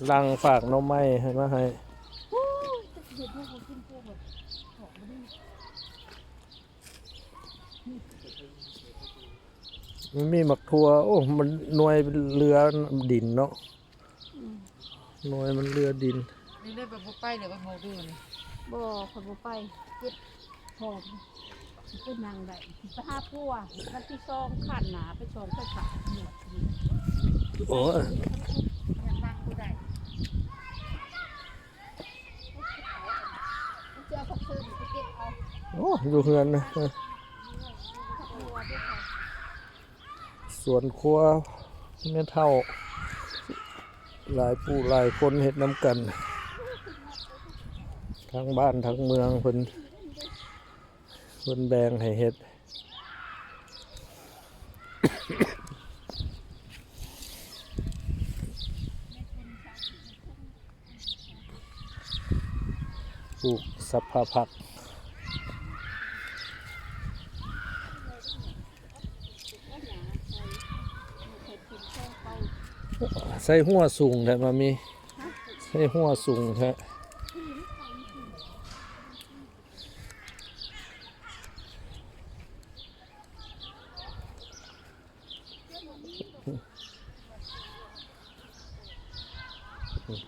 ຫຼັ່ງຝາກໜໍ່ໄມ້ໃຫ້ ມາໃຫ້. ໂອ້ຍ ຈັກຊິເຮັດແນວບໍ່ກິນ ພວກແບບ ຂອງບໍ່ດີ. ມັນມີໝາກຖົ່ວ. ໂອ້ ມັນໜ່ວຍເຫຼືອດິນເນາະ. ອືມ ໜ່ວຍມັນເຫຼືອດິນ. ນີ້ໄດ້ໄປ ບໍ່ໄປເລີຍ ໄປໝູ່ອື່ນ. ບໍ່ ຂ້ອຍບໍ່ໄປ ເຈັບ ຄອ ຊິໄປນັ່ງໄດ້ ຊິໄປຫາຜົວ ວັນທີສອງ ຄັນໜ້າໄປສ່ອງໄຟຟ້າ. ໂອ້ຍ ຍັງນັ່ງບໍ່ໄດ້. ໂອ້ ຢູ່ເຮືອນນະ ສວນຄົວແມ່ເຖົ້າ ຫຼາຍຜູ້ຫຼາຍຄົນເຮັດນຳກັນ ທັງບ້ານທັງເມືອງ ເພິ່ນ ເພິ່ນແບ່ງໃຫ້ເຮັດ ປູກສັບພະຜັກ ໃສ່ຫົວສູງແທ້ ມາມີ ໃສ່ຫົວສູງແທ້.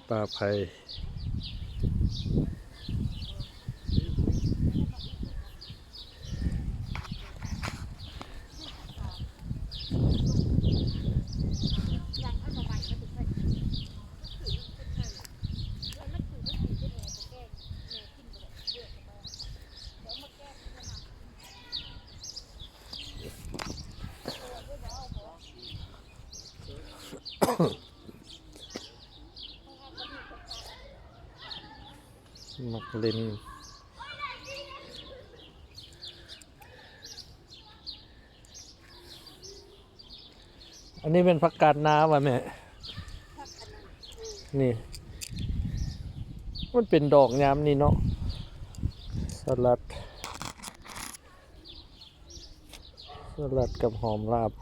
ປ່າໄຜ່ ມັກຫຼິ້ນ. ອັນນີ້ແມ່ນຜັກກາດນາຫວາແມ່? ນີ້ ມັນເປັນດອກຍາມນີ້ເນາະ. ສະຫຼັດ ສະຫຼັດກັບຫອມລາບ.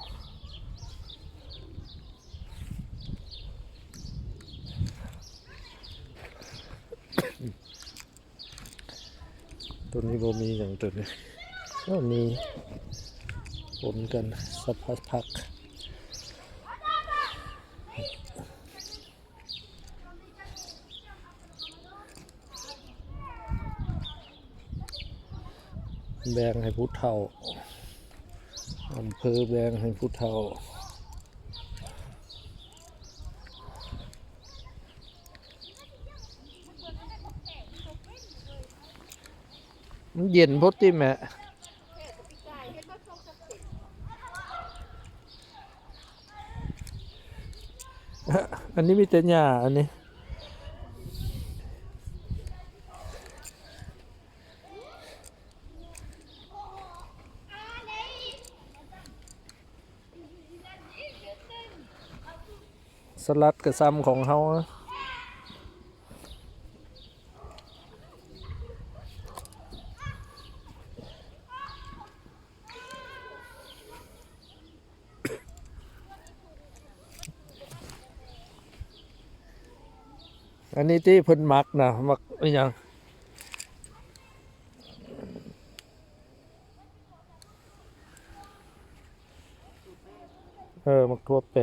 ໂຕນີ້ບໍ່ມີຫຍັງ ໂຕນີ້ ເອີ ມີ ປົນກັນ ສັບພະຜັກ. ແບ່ງໃຫ້ຜູ້ເຖົ້າ ອຳເພີແບ່ງໃຫ້ຜູ້ເຖົ້າ. ມັນເຢັນໂພດຕິແມ່. ອັນນີ້ມີແຕ່ຫຍ້າ ອັນນີ້. ສະຫຼັດກະຊຳຂອງເຮົາ. ອັນນີ້ທີ່ເພິ່ນມັກນະ ມັກອີ່ຫຍັງ? ເອີ ໝາກຖົ່ວແປ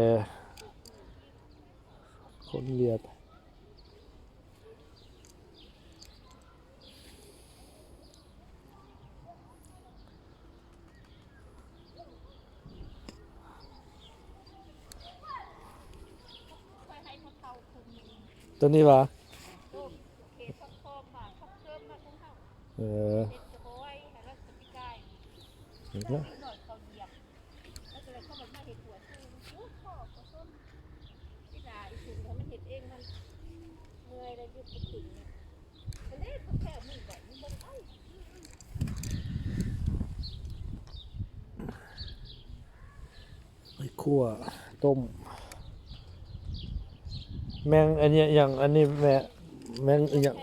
ຄົນວຽດ. ໂຕນີ້ຫວາ? ເອີ ເຫັນລະ. ໄປຂົ້ວຕົ້ມ. ແມງອັນນີ້ຫຍັງ? ອັນນີ້ແມ່ ແມງອີ່ຫຍັງ?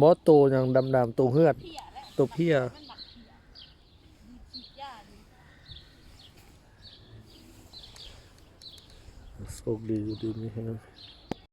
ບໍ່ ໂຕຫຍັງດຳໆ ໂຕເຫືອດ ໂຕເພຍ. ໂຊກດີ ຢູ່ດີມີແຮງ.